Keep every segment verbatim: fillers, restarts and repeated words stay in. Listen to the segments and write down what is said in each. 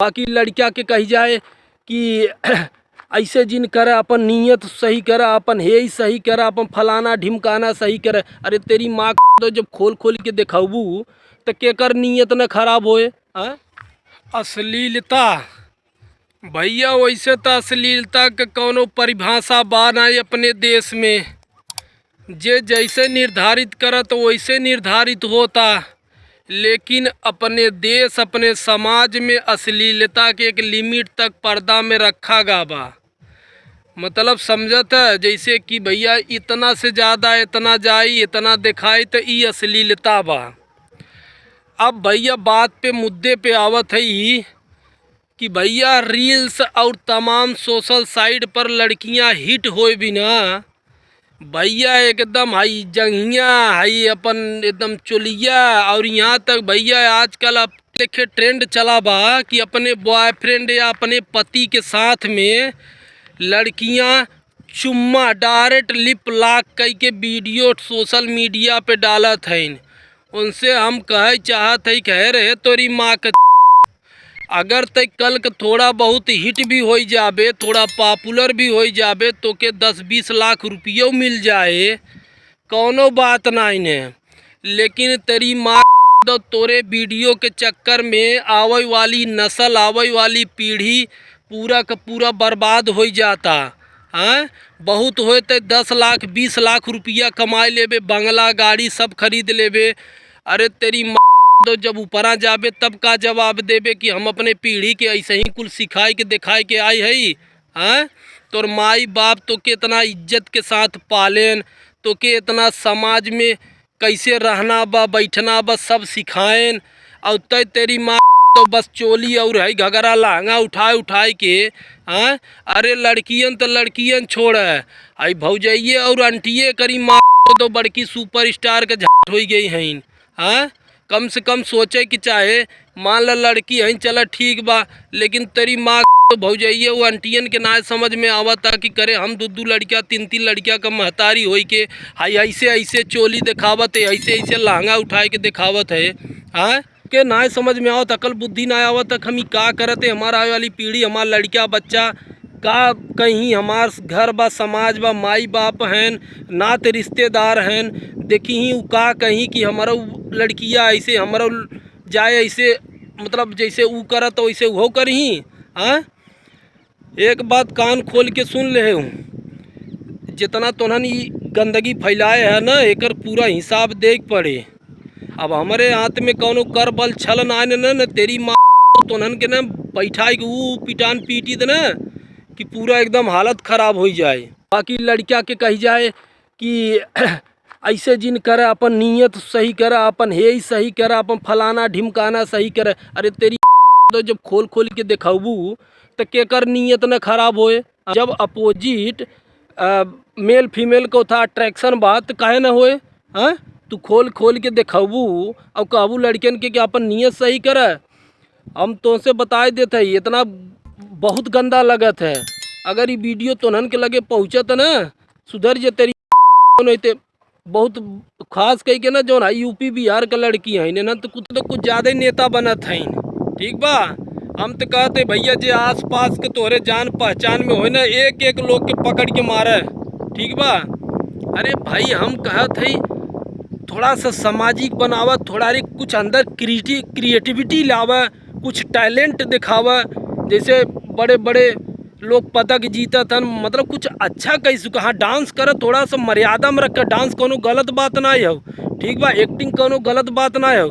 बाकी लड़किया के कही जाए कि ऐसे जिन करा, अपन नीयत सही करा, अपन हेई सही करा, अपन फलाना ढिमकाना सही करा। अरे तेरी माँ का, जब खोल खोल के देखाबू त केकर नीयत न खराब होए। हाँ? अश्लीलता भैया, वैसे त अश्लीलता के कौनो परिभाषा बा ना अपने देश में। जे जैसे निर्धारित करत वैसे निर्धारित होता, लेकिन अपने देश, अपने समाज में अश्लीलता के एक limit तक पर्दा में रखा गा बा। मतलब समझत है, जैसे कि भैया इतना से ज़्यादा इतना जाई, इतना दिखाई, त ई अश्लीलता बा। अब भैया बात पे, मुद्दे पे आवत है ई कि भैया reels और तमाम social site पर लड़कियां hit होए बिना भैया एकदम हाई जंघिया, हाई अपन एकदम चोलिया, और यहाँ तक भैया आजकल आप देखे trend चला बा कि अपने boyfriend या अपने पति के साथ में लड़कियां चुम्मा direct lip lock कई के video social media पे डालत हईन। उनसे हम कहे चाहत हई, कहे रहे तोरी माँ के, अगर तै कल के थोड़ा बहुत hit भी होई जाबे, थोड़ा popular भी होई जाबे, तोके दस बीस लाख रुपयो मिल जाए, कौनो बात नाइन है। लेकिन तेरी माँ दो, तोरे video के चक्कर में आवे वाली नस्ल, आवे वाली पीढ़ी पूरा का पूरा बर्बाद होई जाता। हाँ, बहुत होए त दस लाख, बीस लाख रुपया कमाए लेबे, बंगला, गाड़ी सब खरीद लेबे। अरे तेरी माँ दो, जब ऊपरा जाबे तब का जवाब देबे कि हम अपने पीढ़ी के ऐसे ही कुल सिखाए के, देखाए के आई हई? हाँ, तोर माई बाप तोके इतना इज्जत के साथ पालेन, तोके इतना समाज में कैसे रहना बा, बैठना बा, सब सिखाएन। और तय तेरी माँ तो बस चोली और है घगरा लहंगा उठाए उठाए के। हाँ, अरे लड़कियन तो लड़कियन छोड़, आई भौजाइये और आंटिये करी माँ तो बड़की superstar के झाट होई गई हैं। हाँ, कम से कम सोचे कि चाहे मान ला लड़की हैं, चला ठीक बा, लेकिन तेरी माँ तो भौजाइये वो आंटियन के ना समझ में आवता कि करे हम दू दू लड़किया, तीन तीन लड़किया का महतारी होई के हाई ऐसे ऐसे चोली दिखावत है, ऐसे ऐसे लहंगा उठाए के दिखावत है। हाँ, के ना समझ में आवत, अकल बुद्धि ना आवत कि हम ई का करत है, हमार आवे वाली पीढ़ी, हमार लड़किया बच्चा का कहीं, हमार घर बा, समाज बा, माई बाप हैं, नात रिश्तेदार हैं, देखी ही उ का कहीं कि हमारा उ लड़किया ऐसे, हमारा उ जाए ऐसे, मतलब जैसे उ करत वैसे उहो करही। हाँ, एक बात कान खोल के सुन ले हूँ, जितना तोहन ई गंदगी फैलाए है ना, एकर पूरा हिसाब दे के पड़े। अब हमरे हाथ में कौनो कर बल छल ना, न, न, न तेरी माँ तोहन के ना बैठाए के ऊ पिटान पीटी दे ना कि पूरा एकदम हालत खराब हो जाए। बाकी लड़किया के कही जाए कि ऐसे जिन करा, अपन नीयत सही करा, अपन हेई सही करा, अपन फलाना ढिमकाना सही करा। अरे तेरी तो जब खोल खोल के देखाबू त केकर नीयत न खराब होए। जब opposite, अ, male female को था attraction बा त काहे न होए? हाँ, तू खोल खोल के देखाबू और कहबू लड़कियन के कि अपन नीयत सही करा। हम तोसे बताए देत है, इतना बहुत गंदा लगत है। अगर ये video तोहन के लगे पहुँचत ना, सुधर जे तेरी नहीं ते बहुत खास कही के ना, जौन है यूपी बिहार के लड़की हैं, इन्हन तो कुछ तो कुछ ज्यादा ही नेता बनत हैं। ठीक बा, हम तो कहते भैया जे आसपास के तोहरे जान पहचान में होए ना, एक एक लोग के पकड़ के मारे। ठीक बा, अरे भाई हम कहत है थोड़ा सा सामाजिक बनावा, थोड़ा रे कुछ अंदर क्रिएटि-, creativity लावा, कुछ talent दिखावा। जैसे बड़े बड़े लोग पदक जीतत हन, मतलब कुछ अच्छा कह सको। हाँ, dance कर, थोड़ा सा मर्यादा में रख के dance, कोनो गलत बात ना हो, ठीक बा, acting कोनो गलत बात ना हो।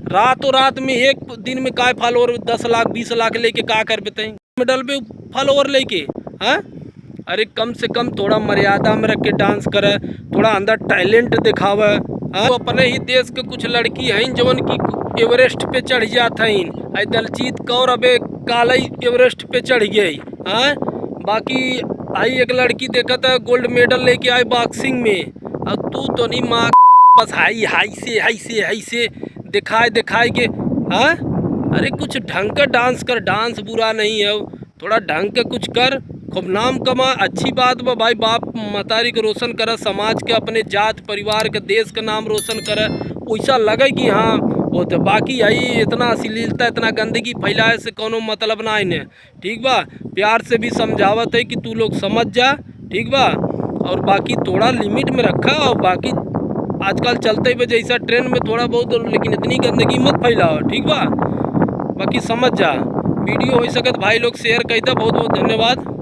रातों रात में एक दिन में काय follower दस लाख बीस लाख लेके का करबे तई? में डलबे follower लेके, हाँ? अरे कम से कम थोड़ा मर्यादा में रख के dance करे, थोड़ा अंदर talent दिखावे, हाँ? तो अपने ही देश के कुछ लड़की हैं जवन की एवरेस्ट पे चढ़ जात हैं, आई दलजीत कौर अबे काले एवरेस्ट पे चढ़ गई, हाँ? बाकी आई एक लड़की देखत है gold medal लेके आई boxing में, और तू तो नहीं माँ बस हाई हाई से हाई से हाई से दिखाए दिखाए के, हाँ? अरे कुछ ढंग का dance कर, dance बुरा नहीं है, थोड़ा ढंग के कुछ कर, खूब नाम कमा, अच्छी बात बा भाई, बाप मतारी के रोशन करे, समाज के, अपने जात परिवार के, देश के नाम रोशन करे। वैसा लगे कि हाँ बहुत है। बाकी यही इतना अश्लीलता, इतना गंदगी फैलाए से कोनो मतलब ना इन्हें, ठीक बा? प्यार से भी समझावत है कि तू लोग समझ जा, ठीक बा? और बाकी थोड़ा लिमिट में रखा, और बाकी आजकल चलते हुए जैसा ट्रेंड में थोड़ा बहुत, लेकिन इतनी गंदगी मत फैलाओ, ठीक बा? बाकी समझ जा। वीडियो हो सकत भाई लोग शेयर कर दे। बहुत बहुत धन्यवाद।